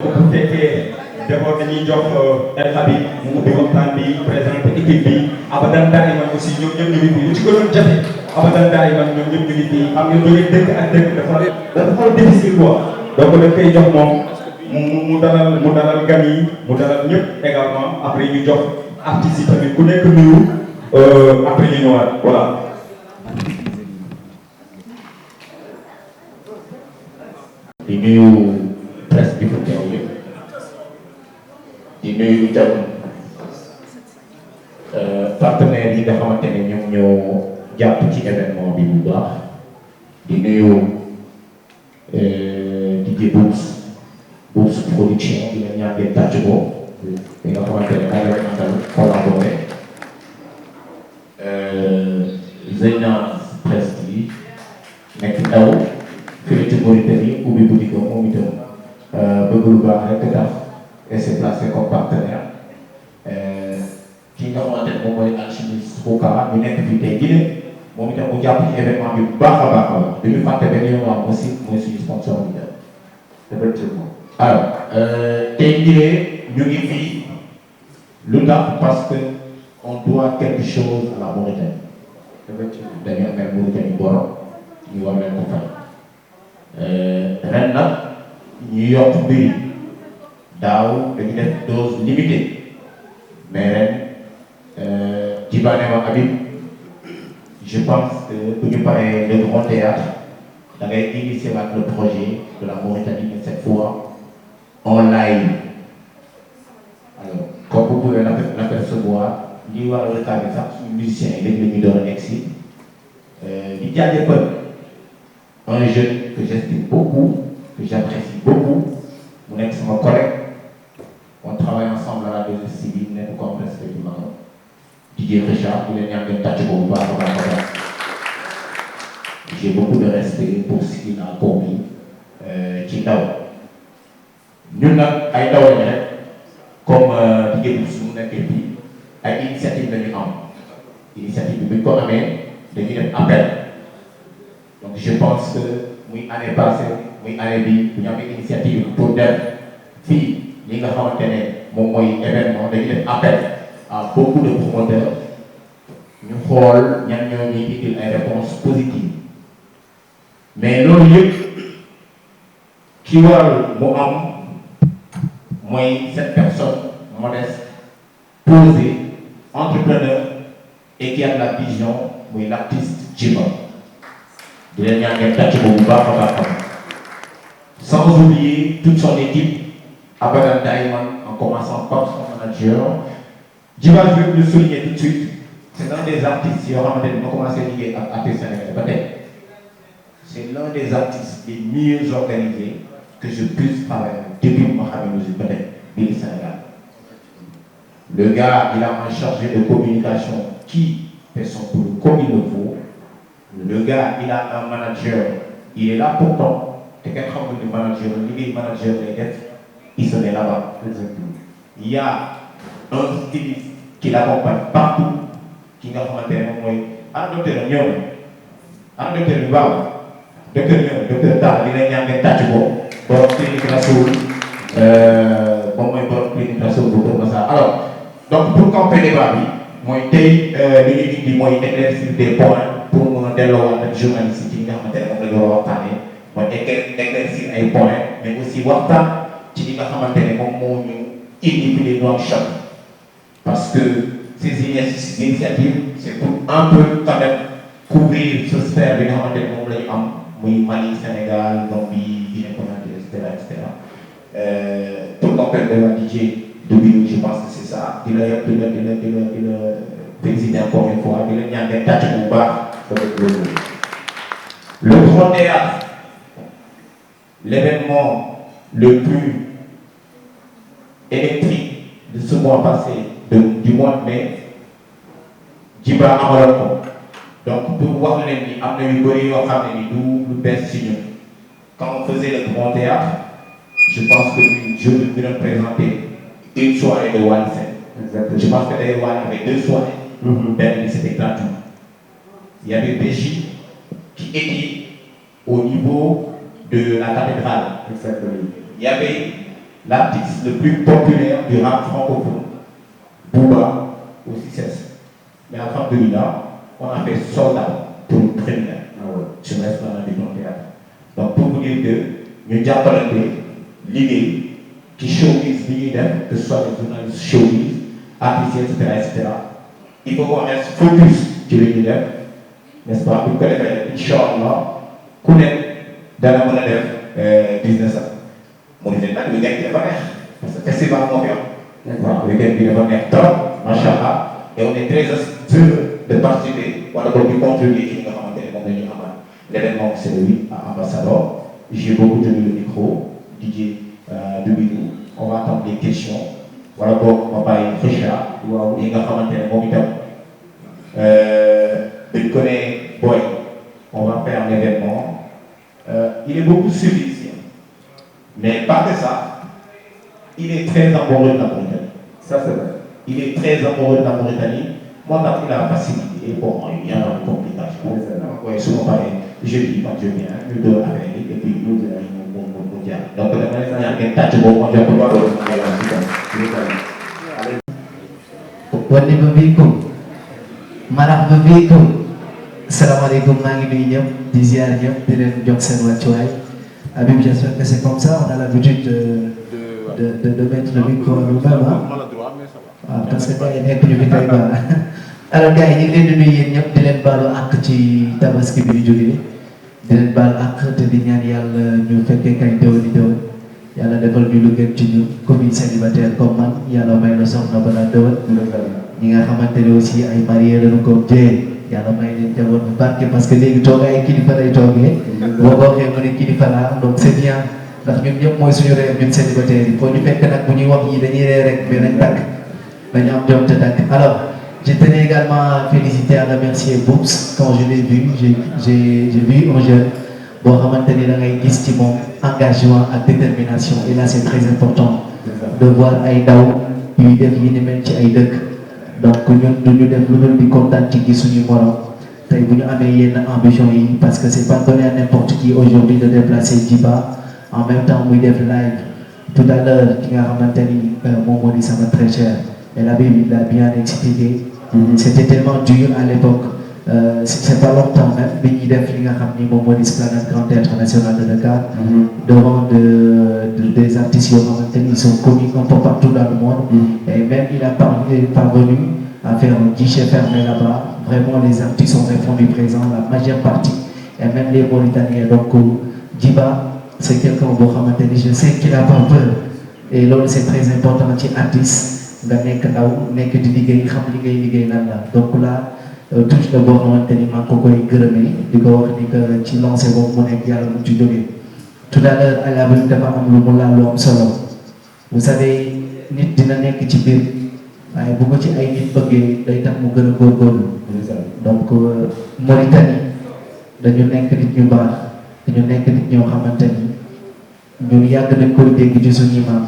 bu fekkee d'abord dañuy jox El Habib mu ubbi waxtaan bi présenté équipe bi abadan daayiman aussi ñoom ñëpp ñu ngi fi lu ci gënoon jafe abadan daayiman ñoom ñëpp ñu ngi fi xam nga jógee dëkk ak dëkk dafa xaw difficile quoi donc dañ koy jox moom mu dalal gan yi mu dalal ñëpp également après ñu jox artistes yi tamit ku nekk nuyu après ñu ñëwaat voilà. di nuyu presse bi fa teew yëpp di nuyu itam partenaires yi nga xamante ne ñoom ñoo jàpp ci événement bi bu baax di nuyu DJ Boubs production di leen ñaan ngeen tàcc ko bi nga xamante ne moom lañ àndal collaboré Zeyna presse yi nekk ndaw fii ci Mauritanie ubbi boutique moom itam bëgg lu baax rek tax et c'est placé comme partenaire ki nga xamante ne moom mooy Alchimiste Fouka ñu nekk fii tey Guinée moom itam mu jàpp ci événement bi bu baax a baax a baax du ñu fàtte benn yoon waa aussi mooy suñu sponsor bi dem effectivement. alors tey Guinée ñu ngi fii lu tax parce que on doit quelque chose à la Mauritanie effectivement dañu amee Mauritanie borom ñu war leen ko fay. ren nag ñu yokk mbir daaw dañu def dose limitée mais ren Djiba ne ma Habib je pense que bu ñu paree le grand théâtre da ngay initier waat le projet de la Mauritanie mais cette fois en live alors comme vous pouvez l'apercevoir li war a retard bi sax suñu musiciens yi léegi la ñuy doon a egg si di jaajëfal un jeune que j'estime beaucoup, que j'apprécie beaucoup, mon ex, mon collègue, on travaille ensemble à la civile, n'est pas comme respectivement. Didier Richard, il est né en Tachou, j'ai beaucoup de respect pour ce qu'il a accompli. Chitao. Nous avons comme Didier Boussou, nous avons une initiative de l'UNAM. L'initiative de l'UNAM, de l'appel. Donc je pense que muy année passée muy année bi bu ñu amee initiative pour def fii li nga xamante ne moom mooy événement dañuy def appel à beaucoup de promoteurs ñu xool ñan ñoo ñuy indil ay réponses positives mais loolu yëpp ki waral mu am mooy cette personne modeste posée entrepreneur et qui a de la vision muy l'artiste Djiba. di leen ñaan ngeen tàcc ko bu baax a baax sans oublier toute son équipe Abadan Daiman en commençant par son manager. Djiba, je vais le souligner tout de suite, c'est l'un des artistes yoo xamante ni ma commencé liggéey ak artiste sénégalais ba tey c'est l'un des artistes les mieux organisés que je puisse travailler depuis ma xam ne musique ba tey biir Sénégal. Le gars il a un chargé de communication qui fait son boulot comme il le faut. Le gars, il a un manager, il est là pourtant. Et quand on dit manager, il se met là-bas. Exactement. Il y a un styliste qui l'accompagne partout, qui n'a pas un docteur Nyon, un docteur Nubao, docteur Ta, il est un tâche-bon, pour clinique Rassoul, pour clinique Rassoul, pour ça. Alors, donc pour camper les babis, moi, l'unité dit, moi, il éclaircit des points. Pour mu delloo ak journaliste yi nga xamante ne moom la ñu war a waxtaanee mooy éclaircir ay points mais aussi waxtaan ci li nga xamante ne moom moo ñu indi fi les Nouakchott parce que ces initiatives c'est pour un peu quand même couvrir ce sphère bi nga xamante ne moom la ñu am muy Mali Sénégal Gambie Guinée-Conakry et cetera pour compléter la DJ de je pense que c'est ça di la féliciter encore une fois di la ñaan ngeen tàcc bu baax. Le grand théâtre, l'événement le plus électrique de ce mois passé, du mois de mai, Djiba amaloon ko donc pour wax leen ni am na yu bëri yoo xam ne ni du bees ci ñun. Quand on faisait le grand théâtre, je pense que je vais présenter une soirée de Wally Seck. Je pense que d'ailleurs Wally avait 2 soirées. Benn bi c'était gratuit. Il y avait PJ qui était au niveau de la cathédrale. Il y avait l'artiste le plus populaire du rap francophone, Booba, aussi cesse. Mais alhamdoulilah, on a fait soldat pour une première sur l'esplanade du Grand Théâtre. Donc pour vous dire que nous avons l'idée qui showbiz bi que ce soit les journalistes showbiz, artistes, etc. Il faut qu'on reste focus sur les leaders, n'est-ce pas? Pour que les gens, Inch'Allah, connaissent dans la monnaie business. Mon idée, le gars qui est pas parce que c'est pas mon bien. Le gars qui est pas trop, machallah, et on est très heureux de participer, voilà, donc de contribuer à l'événement, c'est le 8 à Ambassador. J'ai beaucoup tenu le micro, Didier de Bigou. On va attendre des questions. Voilà, donc on va parler de Richard, il y a un moment de connaître Boy. On va faire un événement. Il est beaucoup suivi ici. Mais pas que ça, il est très amoureux de la Mauritanie. Ça, c'est vrai. Il est très amoureux de la Mauritanie. Moi, il a la facilité. Bon, il y a une complication. Oui, souvent, pareil. Je dis quand je viens, nous deux avec lui, et puis nous deux, nous diable. Donc, il y a un tas de mots, on doit pouvoir Waliba bikum marhaba bikum salaamaaleykum maa ngi nuyu ñëpp di ziar ñëpp di leen jox seen wàccuwaay Habib, j'espère que c'est comme ça on a l'habitude de mettre le micro nous-mêmes parce que gars yi nekk ñu fi tey ba alors gars yi ñu ngi leen di nuyu yéen ñëpp di leen baalu àq ci tabaski bi di jógee di leen baal àq te di ñaan yàlla ñu fekkee kay déwéni déwén yàlla defal ñu lu gën ci ñun comme célibataire comme man yàlla may la soxna ba la déwén ñi nga xamante ne aussi ay marié lañu ko jee yàlla may leen jaboot bu barke parce que léegi toog ay kilifa lay toogee boo ko waxee mu ne kilifa laa donc c'est bien ndax ñun ñëpp mooy suñu réew ñun célibataire yi foo ñu fekk nag bu ñuy wax yi dañuy ree rek mais nañ tàkk dañu am jom te tàkk alors je tenais également à féliciter à remercier Boops quand je l'ai vu j'ai vu un jeune boo xamante ni da ngay gis ci moom engagement ak détermination et là c'est très important de voir ay ndaw yuy def yi ni mel ci ay dëkk donc ñun duñu def lu dul di kontaan ci gis suñu morom tey bu ñu amee yenn ambition yi parce que c'est pas donné à n'importe qui aujourd'hui de déplacer Djiba en même temps muy def live tout à l'heure ki nga xamante ni moom moo di sama très cher et la Bible l'a bien expliqué c'était tellement dur à l'époque c'est pas longtemps même bi ñuy def li nga xam ni moom moo di Esplanade Grand Théâtre National de Dakar devant des artistes yoo xamante ni ils sont connus un peu partout dans le monde et même il a parvenu à faire un guichet fermé là-bas vraiment les artistes ont répondu présent la majeure partie et même les Mauritaniens donc Djiba c'est quelqu'un boo xamante ni je sais qu'il a pas peur et loolu c'est très important ci artiste nga nekk ndaw nekk di liggéey xam li ngay liggéey lan la donc là touche la boo xamante ni maa ngi ko koy gërëmee di ko wax ni que ci lancé boobu mu nekk yàlla mu ci jógee tout à l'heure à la bi dafa am lu mu laal lu am solo vous savez nit dina nekk ci biir waaye bu ko ci ay nit bëggee day tax mu gën a góorgóorlu donc Mauritanie dañu nekk nit ñu baax dañu nekk nit ñoo xamante ni ñun yàgg nañ koy dégg ci suñu maam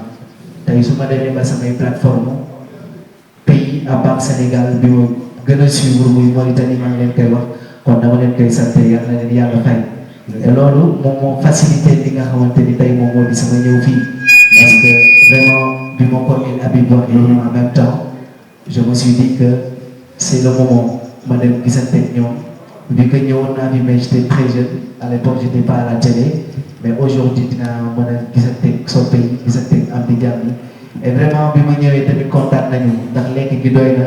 tey su ma demee ba samay plateforme pays à part Sénégal bi ma gën a suivre muy Mauritanie maa ngi leen koy wax kon dama leen koy sant yal na leen yàlla fay et loolu moom moo facilité li nga xamante ni tey moom moo di sama ñëw fii parce que vraiment bi ma ko il Habib waxee en même temps je me suis dit que c'est le moment ma dem gisante ak ñoom vu que ñëwoon naa fi mais j'étais très jeune à l'époque j'étais pas à la télé mais aujourd'hui dinaa mën a gisante ak soppe yi gisante ak am di jàmm yi et vraiment bi ma ñëwee tamit kontaan nañu ndax lekk gi doy na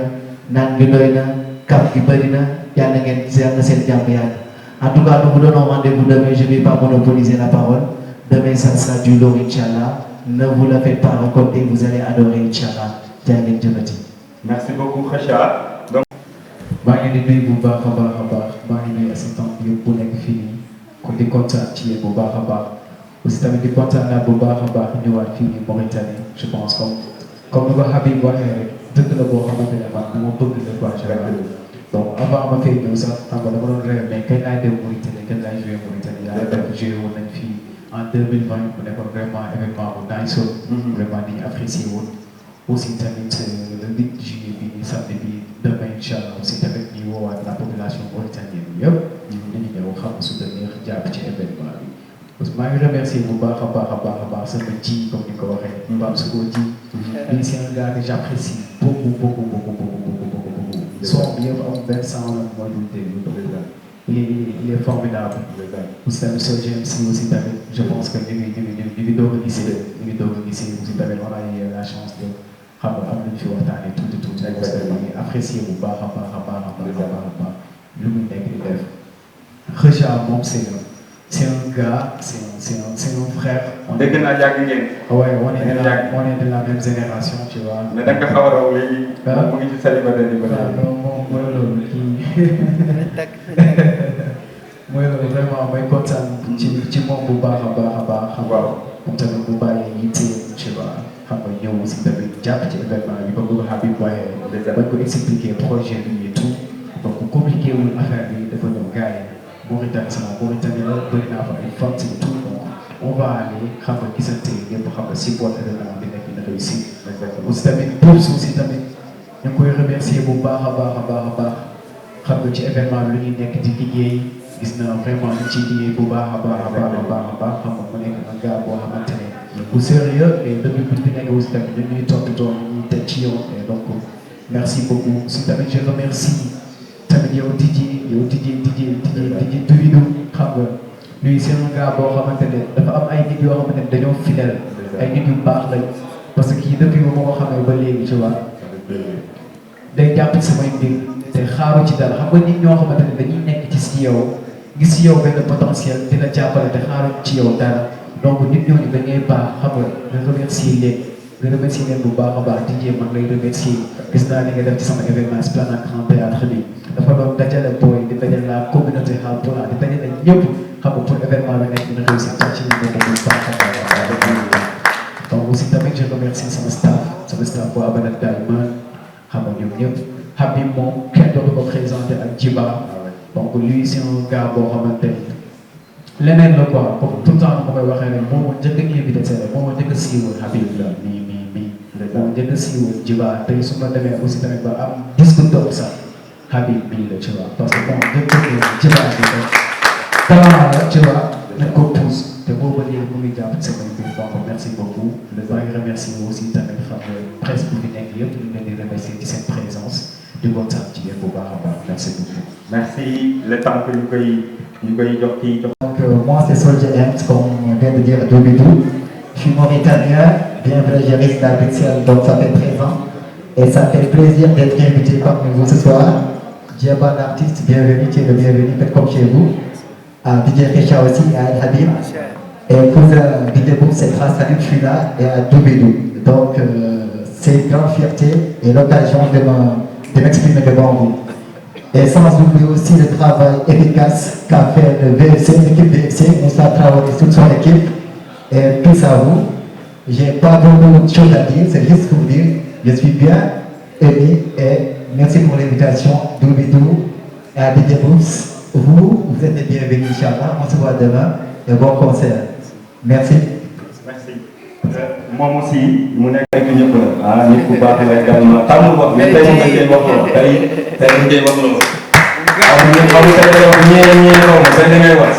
naan gi doy na kaf gi bëri na yàlla ngeen yàlla seen jàmm yàgg en tout cas nous vous donnons rendez-vous demain je vais pas monopoliser la parole demain ça sera du lourd inchallah ne vous le faites pas raconter vous allez adorer inchallah jaa ngeen jëfati. merci beaucoup Kheucha. donc. maa ngi leen di nuyu bu baax a baax a baax maa ngi nuyu assistant bi yëpp bu nekk fii nii kon di kontaan ci yéen bu baax a baax aussi tamit di kontaan naa bu baax a baax ñëwaat fii nii Mauritanie je pense comme ni ko Habib waxee rek dëkk la boo xamante ne man dama bëgg la quoi général donc avant ma fay ñëw sax xam nga dama doon rêve mais kañ laay dem Mauritanie kañ laay joué Mauritanie yaa ngi joué woon nañ fii en 2020 mu nekkoon vraiment événement bu nice vraiment ni ñu apprécié woon aussi tamit le 8 juillet bi samedi bi demain inchallah aussi tamit ñuy woowaat la population mauritanienne bi yëpp ñu ñëw xam soutenir jàpp ci événement bi maa ngi remercier bu baax a baax sama ji comme ni ko waxee Pape Soko ji. lui c'est un gars que j'apprécie beaucoup. Son bi yëpp am benn sang mooy lu déglu. il est formidable. aussi tamit soo GMC aussi tamit je pense que ñu ngi doog a gisee aussi tamit on a eu la chance de xam nga am nañu fi waxtaanee tuuti. exactement ñu apprécier bu baax a baax lu muy nekk di def. Kheucha moom c'est un gars c'est un frère. dégg naa yàgg ngeen. ouais on est de la même génération tu vois. mais da nga xaw a raw léegi. mu ngi ci célibataire yi ba léegi. non moom mooy loolu kii. mooy loolu vraiment may kontaan ci moom bu baax a baax. waaw moom tamit bu bàyyi yitte tu vois xam nga ñëw aussi tamit jàpp ci événement bi comme lu Habib waaye. bañ ko expliquer projet bi et tout donc compliqué wul affaire bi dafa ñëw gars yi. Mauritanie la bëri naa fa ay fans et tout donc on va aller xam nga gisante ñëpp xam nga support événement bi nekk na réussir. aussi tamit Boubs aussi tamit ñu ngi koy remercier bu baax a baax xam nga ci événement bi lu ñuy nekk di liggéey gis na vraiment ñu ciy liggéey bu baax a baax xam nga mu nekk un gars boo xamante ne bu sérieux et depuis bi nekk aussi tamit ñu ñuy toppatoo ñu ñuy teg ci yoon et donc merci beaucoup aussi tamit je remercie tamit yow DJ Duvido xam nga lui c'est un gars boo xamante ne dafa am ay nit yoo xamante ne dañoo fidèle ay nit yu baax lañ parce que kii depuis ba ma ko xamee ba léegi tu vois day jàpp samay mbir te xaaru ci dara xam nga nit ñoo xamante ne dañuy nekk ci yow gis ci yow benn potentiel di la jàppale te xaaru ci yow dara donc nit ñooñu dañuy baax xam nga nga remercier leen bu baax a baax DJ man lay remercier gis naa li nga def ci sama événement Esplanade Grand Théâtre bi dafa doon dajale booy di dajale la communauté Haalpulaar di dajale ñëpp xam nga pour événement bi nekk dina réussir ci ñu ko bu baax a baax donc aussi tamit je remercie sama staff bu Abadan Diamond xam nga ñoom ñëpp Habib moom kenn dootu ko présenté ak Djiba donc lui c'est un gars boo xamante ni leneen la quoi comme tout le temps ma koy waxee rek moo njëkk a invité seen moo njëkk a siiwal Habib la moo njëkk a siiwal Djiba tey su ma demee aussi tamit ba am disque d'or sax Habib bii la tu vois parce que bon njëkk a Djiba bi rek talent la tu vois nañ ko pousse te boobu ba léegi mu ngi jàpp ci sama mbir donc merci beaucoup maa ngi remercier aussi tamit xam nga presse bi fi nekk yëpp ñu leen di remercier ci seen présence di kontaan ci yéen bu baax a baax merci beaucoup. merci le temps que ñu koy jox kii jox. Donc moi c'est Soldier M, comme vient de dire Doubidou. Je suis mauritanien, bien vrai je réside à Bruxelles, donc ça fait 13 ans. Et ça fait plaisir d'être invité parmi vous ce soir. Djiba l'artiste, bienvenue, tu es le bienvenu, faites comme chez vous. À DJ Kheucha aussi, à El Habib. Et pour DJ Boubs, c'est grâce à lui que je suis là, et à Doubidou. Donc c'est une grande fierté et l'occasion de m'exprimer devant vous. Et sans oublier aussi le travail efficace qu'a fait le VFC, l'équipe VFC, Moussa Traoré, toute son équipe, et tous à vous. Je n'ai pas beaucoup de choses à dire, c'est juste pour dire, je suis bien aimé et merci pour l'invitation, Doubidou et à DJ Boubs. Vous êtes les bienvenus, Inch'Allah, on se voit demain et bon concert. Merci. Merci. Moom aussi mu nekk rek ñëpp la nit ku baax la également tàmm wax mais tey moom dañ koy wax loolu tey dañ koy wax loolu. waaw tey day wax ñee xaw ma tey da ngay wax.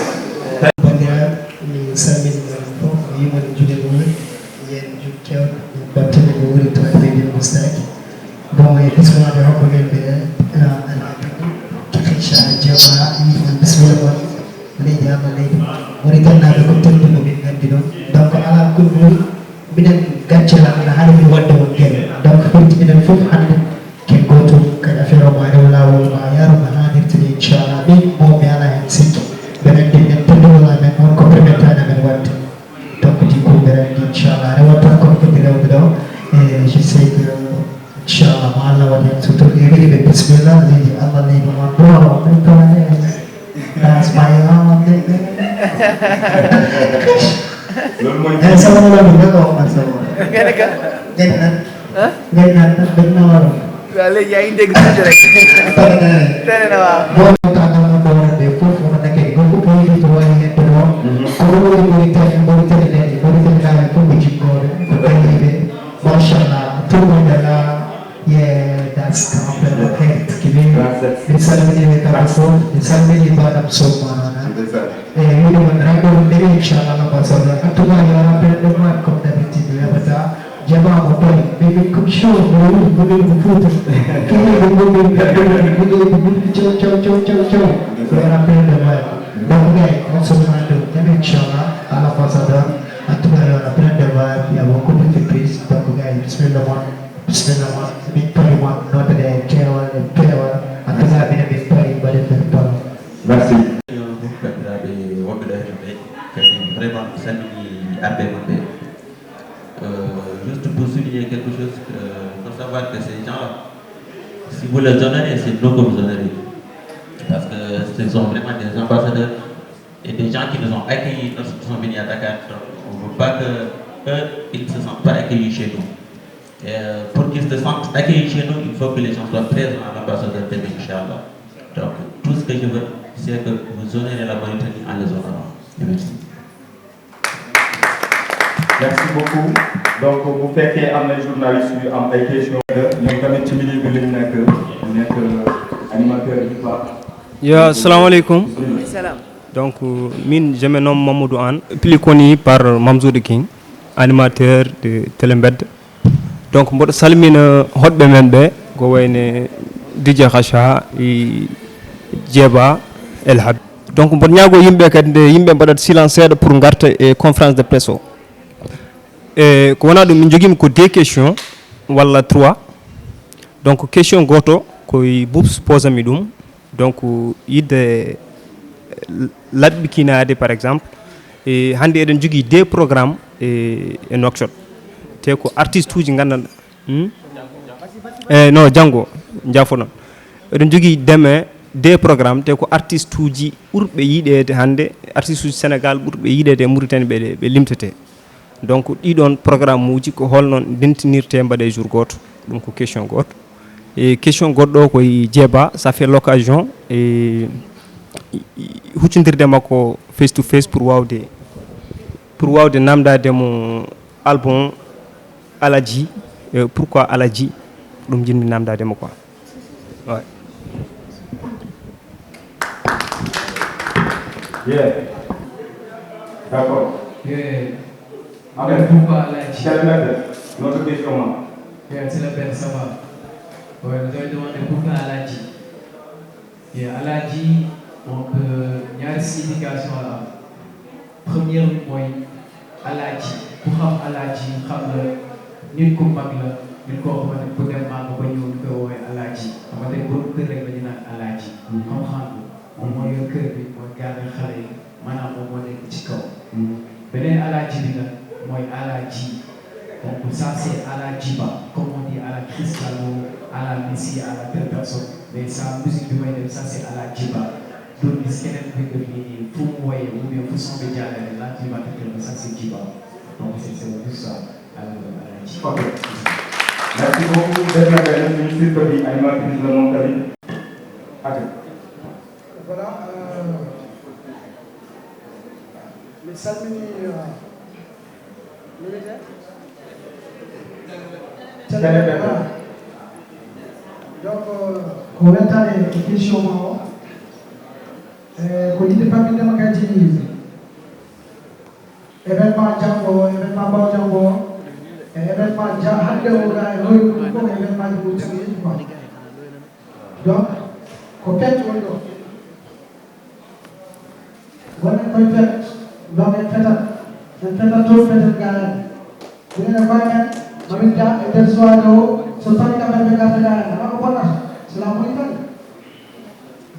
Bandira ni salmini ko yimɓe juuɗe mumen yen juut kewɗo battane mo woni to e leydi mustaki bon e bismade hokko men ɓe Kheucha Djiba yimɓe bisimilla moon leydi amma leydi woni gannaɓe ko tedduno min gandi ɗon donc ala kulmuri minen gaccela ana haɗa mi wadde won gueɗe donc ɓurti minen fof hannde ken goto kadi affaire o ma rew lawol ma yaroma hanirtini inchallah ɓe mo mi ala hen sikki ɓen andi men teddunola men on ko permettani amen wadde donc du coup ɓen andi inchallah rewat tan kono foti rewde ɗo e je sais que inchallah mo allah waɗi hen sutur e wiɗi ɓe bisimilla leydi allah leydi mon ɗo min kone dasmayaɗe loolu mooy. sama loolu nga ko wax man sama gën nan bëgg na waro waaw léegi yaa ngi dégg tuuti rek. tere na waaw. boo tàggatoo ko war a def foofu ma nekkee ba ko koy def wala ñett doon. ko wala mooy tane mooy tane leen mooy tane naa ko mu jikkoore ko koy yibee macha allah tout le monde là yeah that's complete head kibi di salmini Kabasol di salmini Badam Sow maanaam. e wiɗo man rago ndege inchallah l'ambassadeur. En tout cas, il y aura plein de mois comme d'habitude. Il y a pas Jabba Motoy, mais comme chaud, vous voulez vous foutre. Il y aura plein de mois. Donc, on se demande de Inch'Allah à l'ambassadeur. En tout cas, il y aura plein de mois. Il y a beaucoup de surprises. Donc, bismillah, big party one, not today, Kerala, en tout cas, big party, but it's a party. Merci. Vraiment, juste pour souligner quelque chose, il faut savoir que ces gens-là, si vous les honorez, c'est nous que vous honorez. Parce que ce sont vraiment des ambassadeurs et des gens qui nous ont accueillis lorsqu'ils sont venus à Dakar. Donc, on ne veut pas qu'eux, ils ne se sentent pas accueillis chez nous. Et pour qu'ils se sentent accueillis chez nous, il faut que les gens soient présents à l'ambassadeur de Inch'Allah. Donc, tout ce que je veux, c'est que vous honorez la Mauritanie en les honorant. Merci. Merci beaucoup. Donc, vous faites amener journaliste am ay questions. Ñoom tamit ci milieu bi lañ nekk animateur yi quoi. Ya, assalamu alaikum. Donc, je me nomme Mamoudou Anne, plus connu par Mamzoudi King, animateur de Telembed. Donc, je salmine hotbe membe, go wayne DJ Khacha et Djeba El Hab. Donc, je ñago yimbe kande yimbe badat silencieux pour ngarte et conférence de presse. Et ko wana dum min jogim ko deux questions wala trois. Donc, question goto ko boubs pose mi dum. Donc, ide l'adbikinade par exemple et hande eden jogi deux programmes et workshop te ko artiste uji ngandanda non jango jafonon eden jogi deme deux programmes te ko artiste uji urbe yidede hande artiste uji Sénégal urbe yidede Mauritanie be limtete. Donc idon programme uji ko holnon dentinirte mbade jour goto dum ko question goto et question goddo ko Djeba ça fait l'occasion et huccindirde makko face to face pour wawde namdade mo album Aladji. Pourquoi Aladji dum jinmi namdade mo quoi. Ouais. Yeah. D'accord. Pourquoi Aladji? Notre question. C'est la belle, ça va. Ouais, vous avez demandé pourquoi Aladji. Et Aladji, donc, il y a une signification là. Première, moi, Aladji. Pour xam Aladji, xam la nit ku mag la, nit koo xamante ne peut-être maa nga ba ñëw ñu koy woowee Aladji. xamante ne borom kër rek la ñu naan Aladji. xam-xam moom moo yor kër bi mooy garder xale yi maanaam moom moo nekk ci kaw. beneen Aladji bi nag mooy Aladji. Donc ça c'est à la Djiba, comme on dit à la Cristiano, à la Messi, à la telle personne. Mais sa musique du Maïdem, ça c'est à la Djiba. Donc il y a quelqu'un qui faut moyen ou bien faut s'en médias là, Djiba, ça c'est Djiba. Donc c'est tout ça à la Djiba. Ok. Merci beaucoup d'être là, ministre de l'animatrice de mon pays. Voilà. Les salmini militaires. Donc, on va entrer les questions. Quand il est pas bien démocratique, événement Django, événement Bao Django, événement Django, événement de donc, peut-être on peut faire, donc on tout faire garder. Vous n'avez pas Maminta del Suado, Sultan Kabel Katana, c'est la Mauritanie.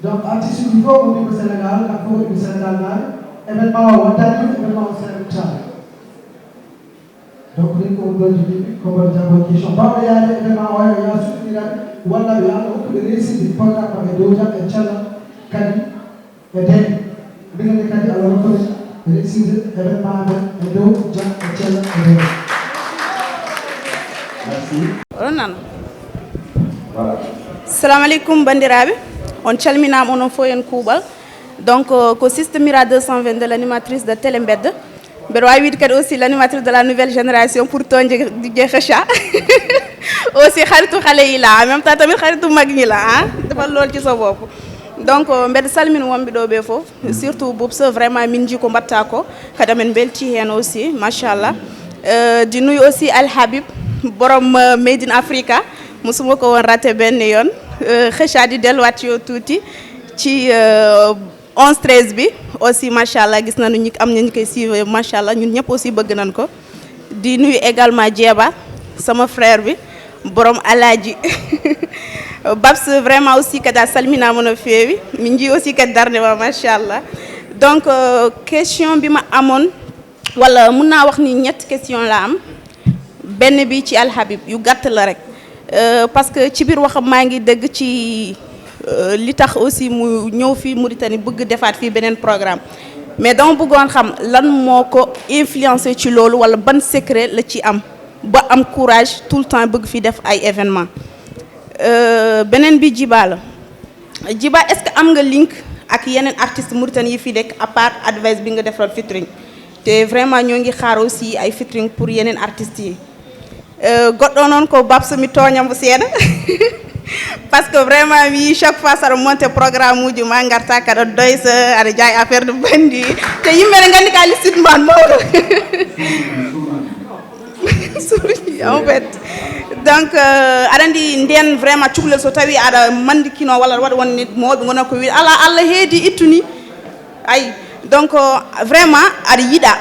Donc, artiste du niveau au niveau Sénégal, la Cour du Sénégal, événement au Ouattani, événement au Sénégal. Donc, nous avons dit, comme on dit, il y a des événements, il y a soutenu, voilà, il y a beaucoup de récits du programme avec Doja, et Tchala, Kadi, et Den. Bien les Kadi, alors on connaît les récits d'événements avec Doja, et Tchala, et Den. Merci. Voilà. Salam alaikum bandirabe. On calminam onon fo en kuubal. Donc ko Sister Mira 220 de l'animatrice de Telembed. Bedo wawi wide kadi aussi l'animatrice de la nouvelle génération pour tonje DJ Khacha. Aussi xaritu xalé yi la en même temps tamit xaritu mag ñi la hein defal lol ci sa bop. donc mbeɗa salmina wonɓe ɗo ɓe fof surtout Boubsa vraiment min jii ko mbatta ko kadi amen belti hen aussi machallah di nuyu aussi Al Habib borom Made in Africa musuma ko won raté benn yoon xëcadi delluwaat yo tuuti ci 11-13 bi aussi machallah gis nañu ñi am nañu koy suivre machallah ñun ñëpp aussi bëgg nañ ko di nuyu également Djeba sama frère bi borom Alaaji Babs vraiment aussi kadi a salminama no feewi min jii aussi kadi darnema machallah donc question bi ma amoon wala mun naa wax ni ñetti question la am benn bi ci Al Habib yu gàtt la rek parce que ci biir waxam maa ngi dégg ci li tax aussi mu ñëw fii Mauritanie bëgg defaat fii beneen programme mais dama bëggoon xam lan moo ko influencé ci loolu wala ban secret la ci am ba am courage tout le temps bëgg fi def ay événement beneen bi Djiba la Djiba est-ce que am nga link ak yeneen artistes Mauritanie yi fii nekk à part Advice bi nga defal featuring te vraiment ñoo ngi xaar aussi ay featuring pour yeneen artistes yi goɗɗo noon ko Babsa mi tooñamo seeɗa par ce que vraiment mi chaque fois saɗa monté programme uji ma garta kaɗa doysa aɗa jaay affaire de bandi te yimɓe ne gandi ka listide mban mawɗo souri en fait donc aɗa andi nden vraiment cukalel so tawi aɗa mandikino walla waɗa won nit mawɓe gona ko wi ala Allah heedi ittuni ay donc vraiment aɗa yiɗa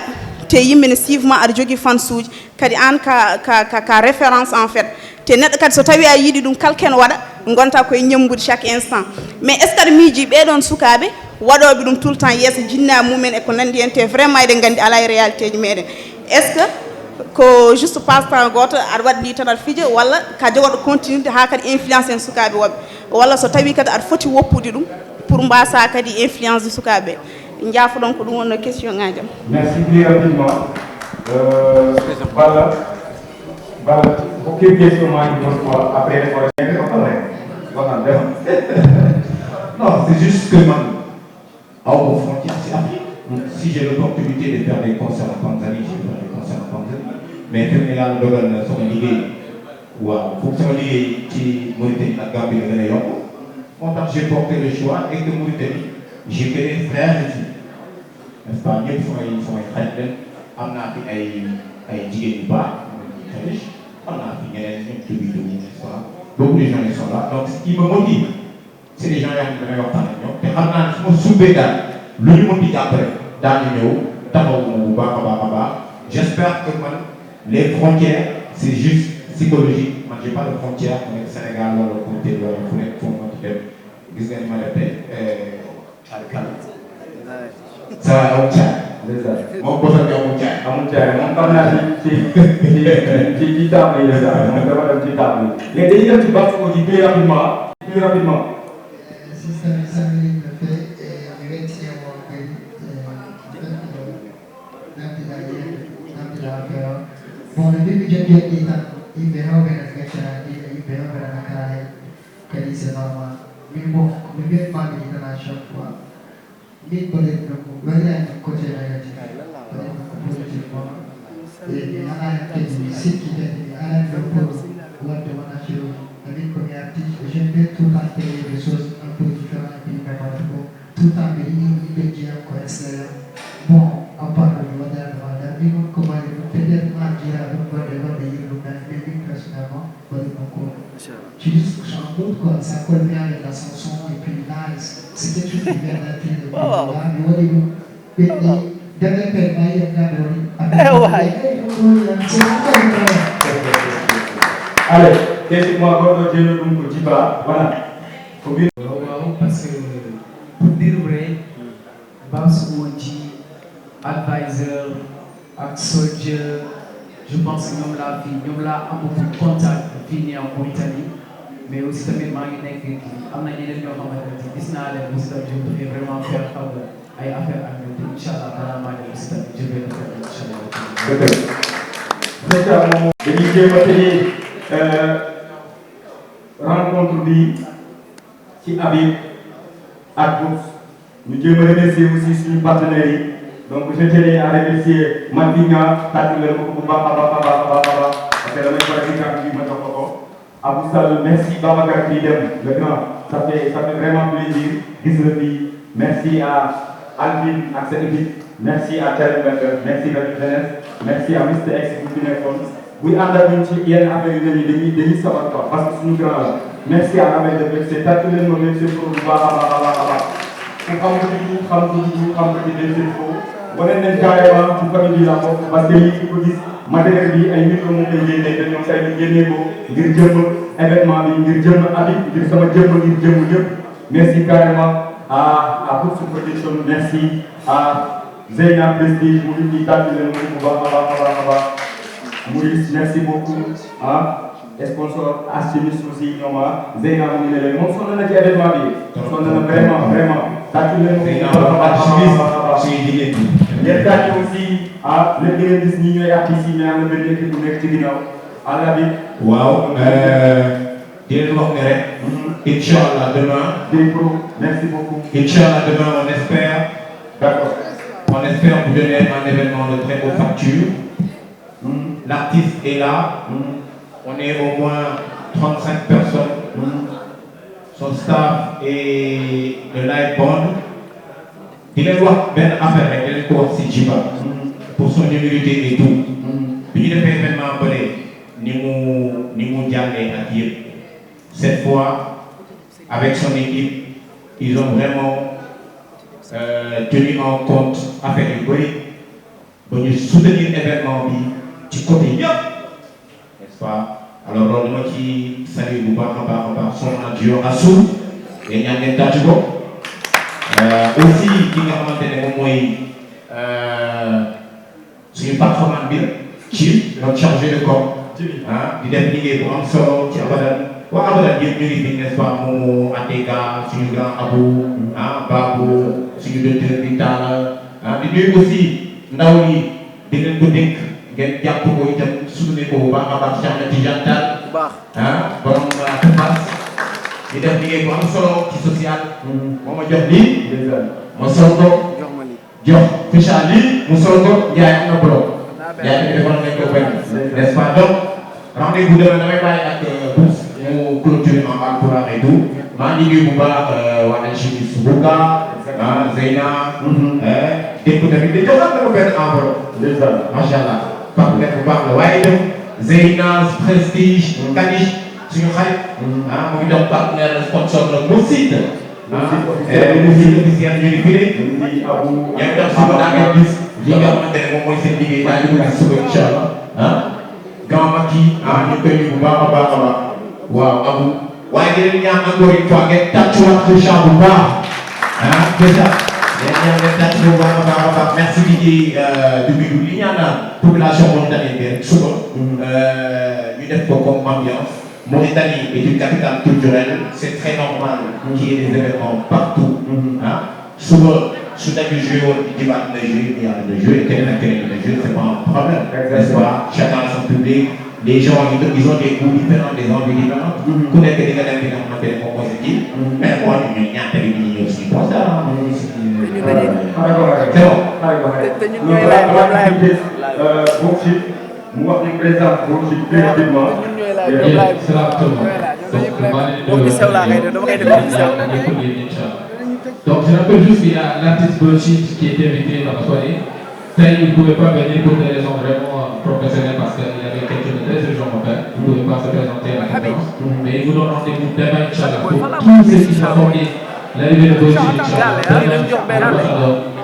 te yimɓe ne suive ma aɗa jogui fans uji kadi an ka référence en fait te neɗɗo kadi so tawi a yiiɗi ɗum kalken waɗa gonta koye ñambude chaque instant mais est ce que aɗa miiji ɓeɗon sukaɓe waɗoɓe ɗum tout le temps yeeso jinna mumen e ko nandi hen te vraiment eɗen gandi ala e réalité ji meɗen est ce que ko juste passe temps goto aɗa waɗɗi tan aɗa fija walla ka jogoɗo continude ha kadi influence en sukaɓe woɓɓe walla so tawi kadi aɗa foti woppude ɗum pour mbasa kadi influence de sukaɓe jaafa ɗon ko ɗum wonno question ngajam merci bien rapidement Bala aucune question après non, c'est juste que à aux frontières, c'est Afrique. Si j'ai l'opportunité de faire des concerts en Tanzanie, je vais faire des concerts en Tanzanie. Mais quand il y a le domaine sur l'idée, ou pour faire l'idée qui Mauritanie, la Gambie, le Vénéon, j'ai porté le choix et que Mauritanie, j'ai fait des frères et filles. N'est-ce pas? Ils sont très amna fi ay jigéen yu baax très riche amna fi ñeneen ñëpp ci biir n'est-ce pas beaucoup de gens ils sont là donc ce qui me motive c'est les gens yoo xam ne damay waxtaan ak ñoom te xam naa ne su ma sumbee daal lu ñu mën di jàppale daal di ñëw taxaw bu baax a baax a baax j'espère que man les frontières c'est juste psychologique man j'ai pas de frontières mu nekk Sénégal wala côté wala fu nekk fu ma ci dem gis nga ni ma def alkal ça va aw caay moom bosal bi amul caay moom xam naa ci table yi la moom dafa dem ci table yi léegi dañuy dem ci Babs aussi plus rapidement si ça me fait divertissement bon le début j'ai dit il verra bien ce que il verra bien la carrière que c'est normal mais bon le bien pas de à chaque fois il peut être vraiment côté négatif positivement et à la c'est qui est à la propos what the one actually avec comme artiste j'aime bien tout le temps faire des choses un peu différentes et puis tout le temps il dire quoi c'est bon à part le modèle voilà mais comment peut-être mal dire à d'autres de mais personnellement pas de concours tu dis que j'en doute quoi ça colle bien avec la chanson et puis là c'est quelque chose qui vient d'être de là mais what do you dernier période il y a allez question-moi encore de Dieu donc Djiba voilà parce que pour dire vrai Babs moo ci Advisor ak Soldier je pense que ñoom laa am beaucoup contact fii nii en Mauritanie mais aussi tamit maa ngi nekk am na ñeneen ñoo xamante ne gis naa leen aussi tamit je voudrais vraiment faire ay affaire ak ñoom inchallah balaa maa dem aussi tamit je vais le faire inchallah. dañuy jéem a tëjee rencontre bi ci Habib ak Boubs ñu jéem a remercier aussi suñu partenaires yi donc je tenais à remercier Madinga tàggu leen ko bu baax a baax parce que damay pare ci kàddu gi ma jox ko Abou Sall merci Babacar kii dem le grand ça fait vraiment plaisir gis nga fi merci à Alvin ak sa équipe merci à Thierry Mbacke merci à la jeunesse merci à Mr X bu fi nekkoon buy ànd ak ñun ci yenn affaire yu mel ni dañuy sawar quoi parce que suñu grand la merci à la de BFC tàcc leen ma même seen bu baax a baax ku xam ko ci xam ko ci des infos wane nañ carrément ci famille bi la bokk parce que lii ko gis matériel bi ay nit moom koy génnee te ñoom say ñu génnee ko ngir jëmm événement bi ngir jëmm Habib ngir sama jëmm ngir jëmm ñëpp merci carrément à Bourse Production merci à Zeyna Prestige mu ngi ciy tàgg leen bu baax a baax Maurice merci beaucoup sponsor Astimis aussi ñoom Zeyna mu ngi ne leen moom sonn na ci événement bi sonn na vraiment tàgg leen bu baax a ngeen tàgg aussi lépp ngeen gis ñi ñooy artistes yi mais am na benn équipe bu nekk ci ginnaaw àll bi waaw di leen wax ne rek Inch'Allah demain merci beaucoup Inch'Allah demain on espère d'accord on espère vous donner un événement de très haute facture. L'artiste est là. On est au moins 35 personnes. Son staff et le live band. Il est voir ben affaire avec les corps si Jiba pour son humilité et tout. Puis il a fait événement appelé ni mu diable à dire. Cette fois, avec son équipe, ils ont vraiment tenu en compte affaire yu bëri ba ñu soutenir événement bi ci côté yëpp n'est-ce pas alors loolu dama ci saluer bu baax a baax son adjoint Assou et ñaan ngeen tàcc ko aussi ki nga xamante ne moom mooy suñu patron bi ci notre chargé de com di def liggéey bu am solo ci Abadan waa Abadan yëpp ñu ngi fi n'est-ce pas moomu Ateka suñu grand Abou Babou suñu docteur bi Talla di nuyu aussi ndaw ñi di leen ko dénk ngeen jàpp ko itam soutenir ko bu baax a baax Cheikh Tidiane Tall borom Tefas di def liggéey bu am solo ci social moo ma jox lii ma sol ko jox Ficha lii mu sol ko Ndiaye am na bloc Ndiaye bi defoon nañ ko bañ n'est-ce pas donc rendez-vous demain damay bàyyi ak Bourse mu clôturer en encourant et tout maa ngi liggéey bu baax waa Alchimie Sourouka Zeyna dégg ko tamit dañu joxal na ko benn enveloppe macha allah parce que bu baax la waaye itam Zeyna Prestige Kanish suñu xarit mu ngi doon partenaire sponsor la Moussid Moussid officiel ñu ngi fii ñoom itam suba daa ngay gis li nga xamante ne moom mooy seen liggéey daa ñu ko gis suba incha allah Grand Macky ñu koy bu baax a baax waaw Abou waaye di leen ñaan encore une fois ngeen tàccuwaat Kheucha bu baax Kheucha ngeen ñaan ngeen tàcc bu baax a baax merci Didier Doumidou li ñaan population mauritanienne bi rek suba ñu def ko comme ambiance Mauritanie est une capitale culturelle c'est très normal qu'il y ait des événements partout suba su dañu joué woon dimanche na joué il y a le jeu keneen ak keneen le jeu c'est pas un problème n'est-ce pas chacun son public les gens ils ont des goûts différents des envies différentes ku nekk di nga dem di nga xamante ne moom mooy sa kii mais bon ñu ñaan tamit ñu ñëw suñu poste c'est bon mu wax ni président Bourse gratuitement donc je rappelle juste qu'il y a l'artiste Bochit qui était invité dans la soirée. Il ne pouvait pas venir pour des raisons vraiment professionnelles parce qu'il y avait quelque chose de très urgent à faire. Il ne pouvait pas se présenter à la conférence. Mais il vous donne rendez-vous demain, Inch'Allah, pour tous ceux qui s'attendaient l'arrivée de Bochit, Inch'Allah.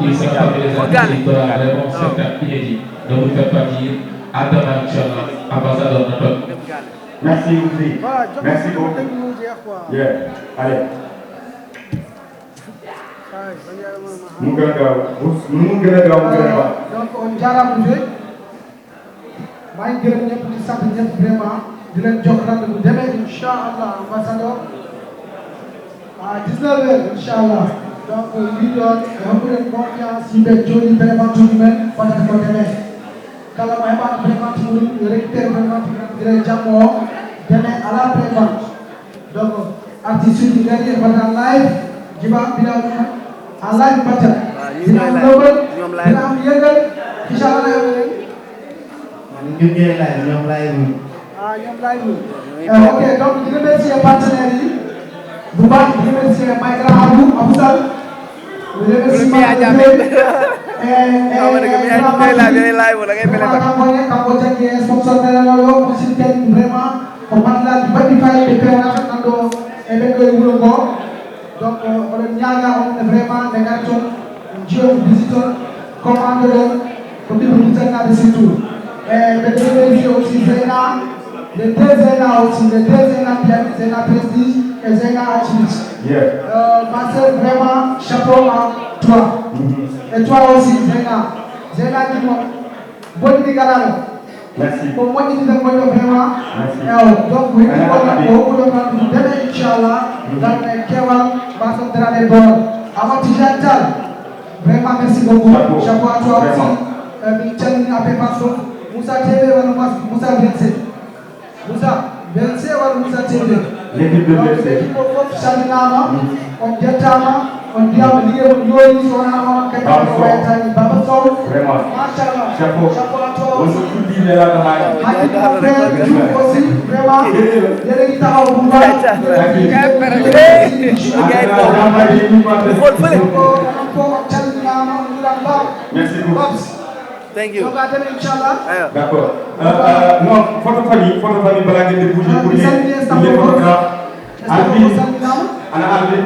Il sera parmi les artistes, il fera vraiment un spectacle inédit. Ne vous faites pas dire à demain, Inch'Allah, ambassadeur de notre. Merci aussi. Merci beaucoup. Allez. mu gën a gaaw mu gën a gaaw mu gën a baax. donc on jaaraama monsieur maa ngi gërëm ñëpp di sant ñëpp vraiment di leen jox rendez-vous demain incha allah ambassadeur à 19h incha allah donc lii doon xam nga confiance yi beeg jooju vraiment tout humain fàttali ko demee kala mooy baax vraiment mu récupérer vraiment di leen jàmmoo demain à la prévente donc artiste yi dernier battle live Jiba Bilal en live battle dina am lëbal dina am yëngal incha allah yow leen ñun ñooy live ñoom live ñoom live ok donc di remercier partenaires yi bu baax di remercier may grand Abou Sall di remercier ma kambo jagge sponsor nela lo ko siten vraiment ko matla di badi fay de pera nando e be ko wulo go donc on ñaaga on vraiment de garton jio visitor commandeur ko bi bu tana de surtout et de remercier aussi Zena les deux Zena aussi les deux Zena bien Zena prestige et Zena activiste ma sœur vraiment chapeau à toi et toi aussi Zena qui bonne galère. Merci. Pour moi, il est vraiment. Donc, oui, on demain, Inch'Allah, dans le Kewal, Basson de la Débord. Amati Jantal, vraiment, merci beaucoup. Chapeau à toi aussi. Michel Napé Passo, Moussa TV, Moussa Vincent. Moussa Vincent, Moussa TV. L'équipe de Vincent. L'équipe de Chaminama, on Diatama. On dit à Ligue de Yoyi, on a un Baba Sow. Vraiment. Machallah. Chapeau. Chapeau à toi On aussi. se fout de la campagne. Aussi, vraiment. Il y a des guitares au boulot. Merci beaucoup. Thank you. D'accord. Non, photo famille, balaa ngeen di bouger pour les photographes. Albi, ana Albi.